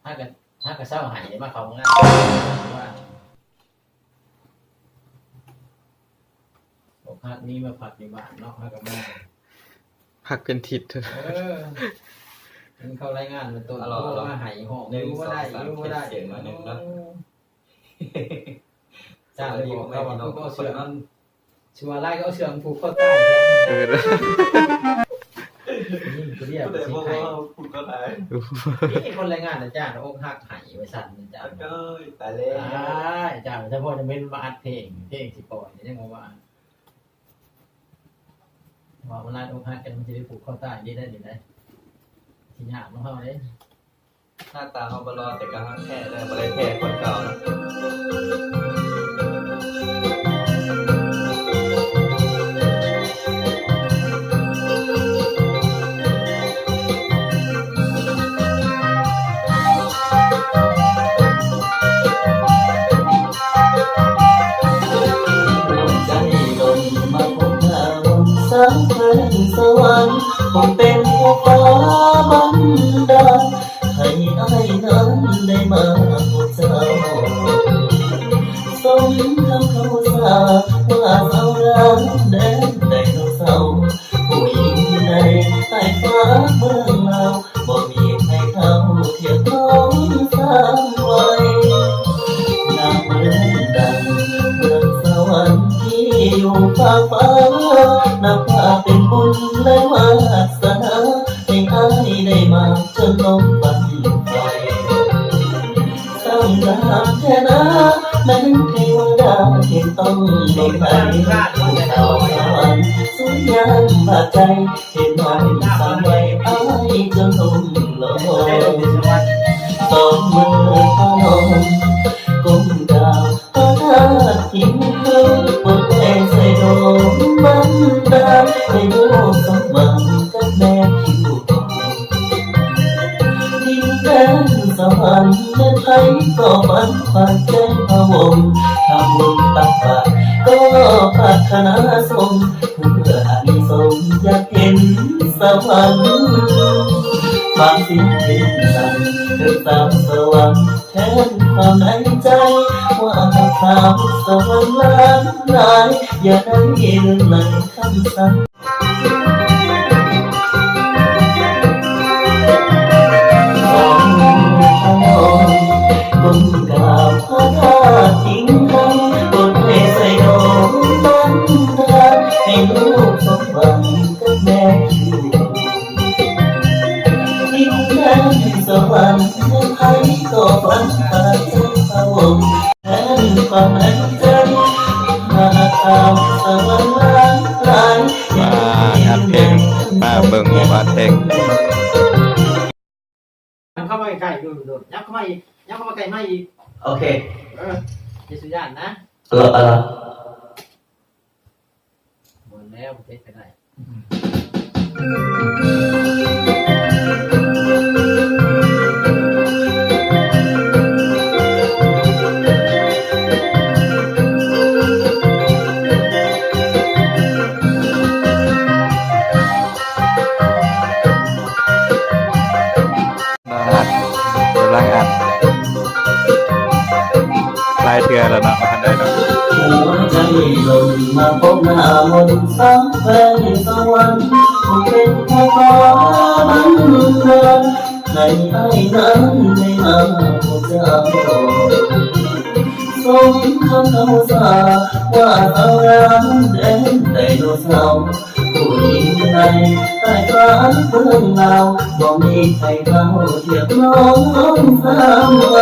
ຫາກະ ຫາກະເຊົາໃຫ້ມາເຂົ້າໂຮງງານ ວ່າ ອກຫັກນີ້ມາພັກຢູ່ບ້ານເນາະ ຫາກະມາ ພັກເປັນທິດ ເອີ ເຫັນເຂົາລາຍງານວ່າຕົ້ນໂທມາໃຫ້ ຮ້ອງຢູ່ບໍ່ໄດ້ ຢູ່ບໍ່ໄດ້ ສຽງໜ້ອຍໜຶ່ງເນາະ. ຈ້າງໄດ້ບອກເຂົາວ່າຄືບໍ່ເຊື່ອ ຊິວ່າຫຼາຍກໍເອົາເສື້ອມາຜູກຄໍຕາຍ. ເອີ ຍິງຜູ້ດຽວ ຜູ້ໃດບອກວ່າຜູກຄໍຕາຍ? ມີຄົນລາຍງານອາຈານ ອົກຫັກໃຫ້ວ່າຊັ້ນ ອາຈານ. ໂອ້ຍ ຕາຍແລ້ວ ອາຈານ. ສະເພາະຈະເປັນມາອັດເພງ ເພງຊິປ່ອຍ ຍັງວ່າ ວ່າມັນຫຼາຍອົກຫັກກັນ ມັນຊິໄດ້ຜູກຄໍຕາຍ ນີ້ໄດ້ ນີ້ໄດ້ ຊິຍາກນຳເຮົາເດ້. ໜ້າຕາເຮົາບໍ່ຫຼໍ່ ແຕ່ກໍຮັກແທ້ເດີ ບໍ່ໄດ້ແພ້ຄົນເກົ່ານະ. ໃຈລົມມາພົບໜ້າມົນ ສາວແຂວງສະຫວັນ ຄົງເປັນຜູ້ຟ້າບັນດານ ໃຫ້ອ້າຍນັ້ນໄດ້ມາພົບເຈົ້າ. ສົມຄຳເຂົາວ່າ ວ່າສາວງາມແດນໄດໂນເສົາ ຜູ້ຍິງໃນໃຕ້ຟ້າເມືອງລາວ ບໍ່ມີໃຜເທົ່າທຽບນ້ອງສາວໄວ. ນາງເມືອງດັງ ເມືອງສະຫວັນທີ່ຢູ່ຟາກຟ້າ ນັບວ່າເປັນບຸນ ແລະ ວາສະໜາ ໃຫ້ອ້າຍໄດ້ມາຈົນລົມບັ້ງໄຟ. ສຳລັບແທ້ນາ ແມ່ນເທວະດາທີ່ຕ້ອງລົງໄປ ຜູ້ສາວສະຫວັນ ສວຍງາມບາດໃຈ ເຫັນນ້ອງສາວໄວອ້າຍຈົນລົ້ມລົງ. ສອງມືພະນົມກົ້ມກາບພະທາດຫິນເຫີ ບົດແຕ່ໃສ່ດົນບັນດານ ໃຫ້ລູກສົມຫວັງກັບແມ່ຄິວຂອງ ດິນແດນສະຫວັນ ແມ່ນໃຜກໍຝັນຂວັນໃຈພະວົງ ທຳບຸນຕັກບາດກໍປາດຖະໜາສົມ ເພື່ອອານິສົງຢາກເຫັນສະຫວັນ ຝາກສຽງເພງສັນເຖິງສາວສະຫວັນ ແທນຄວາມໃນໃຈ ວ່າຮັກສາວສະຫວັນຫຼາຍໆ ຢ່າໄດ້ເລື່ອນໄຫຼຄຳສັນ. ກົ້ມກາບພະທາດຫິນເຫີ ບົດແຕ່ໃສ່ດົນບັນດານ ໃຫ້ລູກສົມຫວັງກັບແມ່ຢູ່ ດິນແດນສະຫວັນ ໃຜກໍຝັນຂາດໃຈພະວົງ ແທນຄວາມໃນໃຈ ຫາກສາວສະຫວັນຫຼາຍໆ ມາອັດເພງ ມາເບິ່ງອັດເພງ. ຍັບເຂົ້າມາໃກ້ໆ ໂດດໆ ຍັບເຂົ້າມາອີກ ຍັບເຂົ້າມາໃກ້ມາອີກ. ໂອເຄ ເອີ ຢ່າສູ່ຢ້ານນະ. ເອີ ເອີ. ໝົດແລ້ວ ເຮັດກໍໄດ້. ກຳລັງອັດ ກຳລັງອັດ ຫຼາຍເທື່ອແລ້ວເນາະ ບໍ່ທັນໄດ້ເນາະ. ຫົວໃຈຫຼົງມາພົບໜ້າມົນ ສາວແຂວງສະຫວັນ ຜູ້ເປັນພໍ່ຟ້າບັນດານ ໃຫ້ອ້າຍນັ້ນໄດ້ມາພົບເຈົ້າ. ສົມຄຳເຂົາວ່າ ວ່າສາວງາມແດນໄດໂນເສົາ ຜູ້ຍິງໃນໃຕ້ຟ້າເມືອງລາວ ບໍ່ມີໃຜເທົ່າທຽບນ້ອງສາວໄວ.